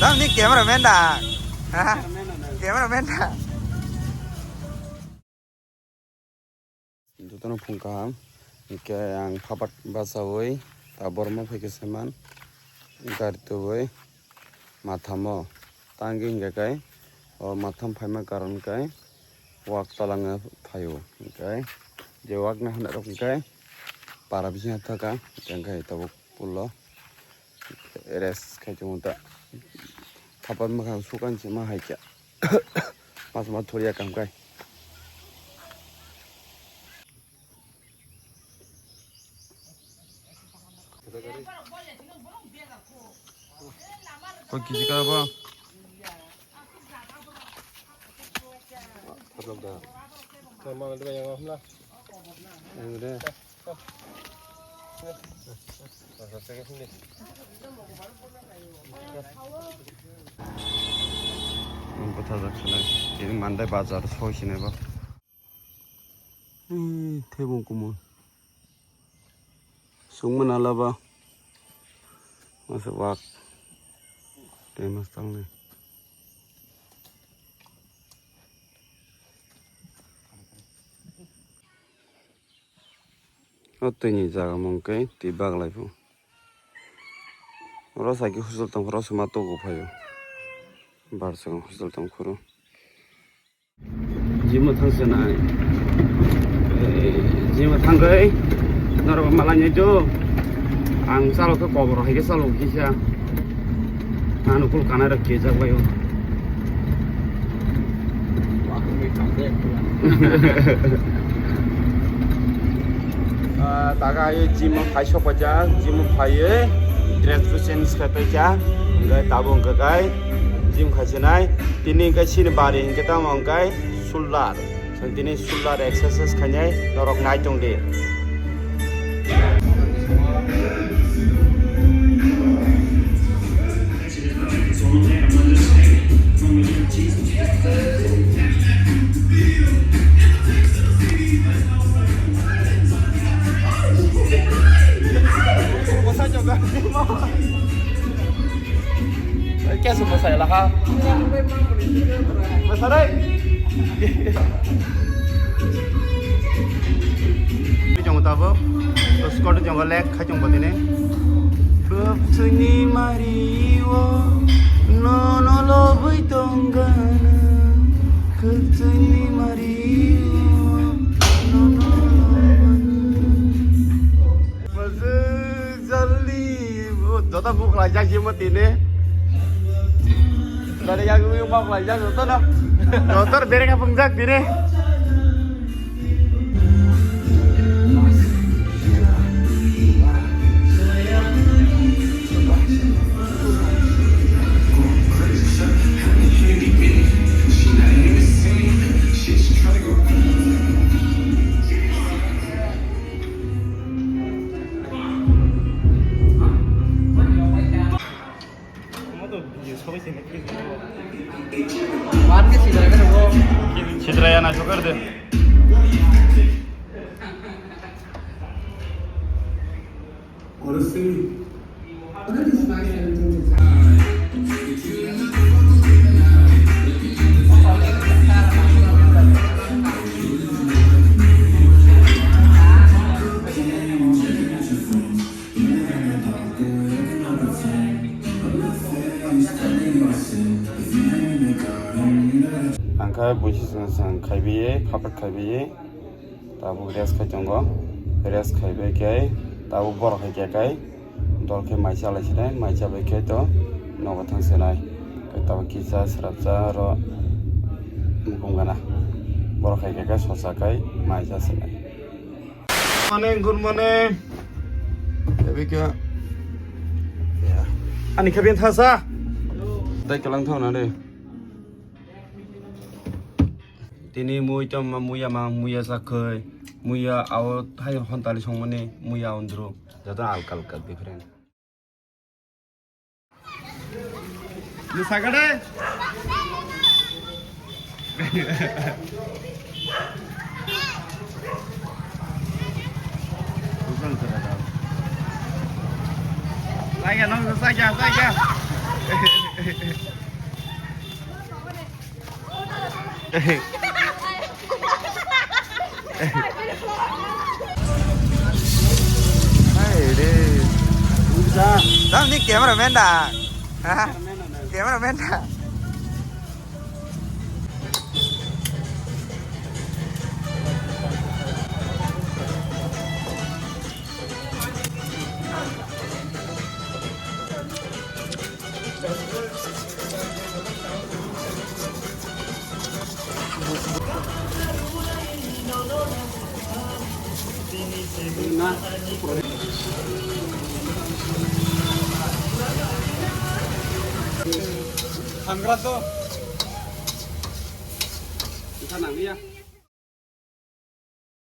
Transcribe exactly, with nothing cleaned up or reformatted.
Ang ni cameraman da. Ha? Cameraman da. Jotono phung kaham. Hingke ang phapat bachaui ta borma phaikhe seman gari tubui mathamo tangwi hingkhe kai o matham phaima karon kai wak talangna phaio hingkhe je wak nahana rok hingkhe para bising thaka hingkhe tabuk pulo. Rest khai tongo ta. Phapat mwkhang sukan se ma hai khe. Mas ma thoriya kam khai. Ko kisi ka ba? Phatok da. Sama ada yang ngam lah. Yang udah. Ang bwthajak sinai. Tini mandai bazar soi sinai bo. Ee, thebung kumun. Sungma nalaba. Masa wak. Tei mas tangnai. O twini jaga mung khe twi baglai phu. Oro sai khe hostel tong phuru suma tugu phaio. Bar chwng hostel tong phuru. Jimo thang se nai. Jimo thang khe norok malai nai do. Ang chalo khe kobor hai khe chalo kisa. Ano kul kana rok kejak bai o. Ah, taga ayo gym o phai sok paijak, gym o phaiwi dress bo change khai paijak, hingke tabuk hingke kai gym khai sinai, tini hingke sini bari hingke tamo hingke sular. Chwng tini sular exercise khainai norok nai tong di. Kya se bwsai laha? Bwsai. Chong tabo. Skot jong lek khai chong bodine. Khwtwini mari o nono lobwi tongana. Khwtwini mari o nono lobwi. Masuk jali, joto buklaijak jimo tini. Dari yang gue buklaijak joto no. Joto bereng apa enggak tini? Sitraya na chokar de. Ang khe buisi chwng chwng khaibiye, phapat khaibiye, tabuk rest khai tongo, rest khaibai khe tabuk borok hai khe kai dol khe mai chalai sinai, mai chabai khe to nogo thang sinai, tabuk kisa srapsa oro mukhung gana, borok hai khe kai sosa kai mai cha sinai. Morning, good morning. Ani khabian thasa. Dai kalang thona de. Tini mui tong ma muya ma muya sakhai. Muya ao hai hontali songmani muya undru. Jata alka alka different. Ni sagade. Saya nong saya saya. Hai re. Tam ni cameraman da? Ha? Cameraman da? Thanggra to. Wngkha nangya.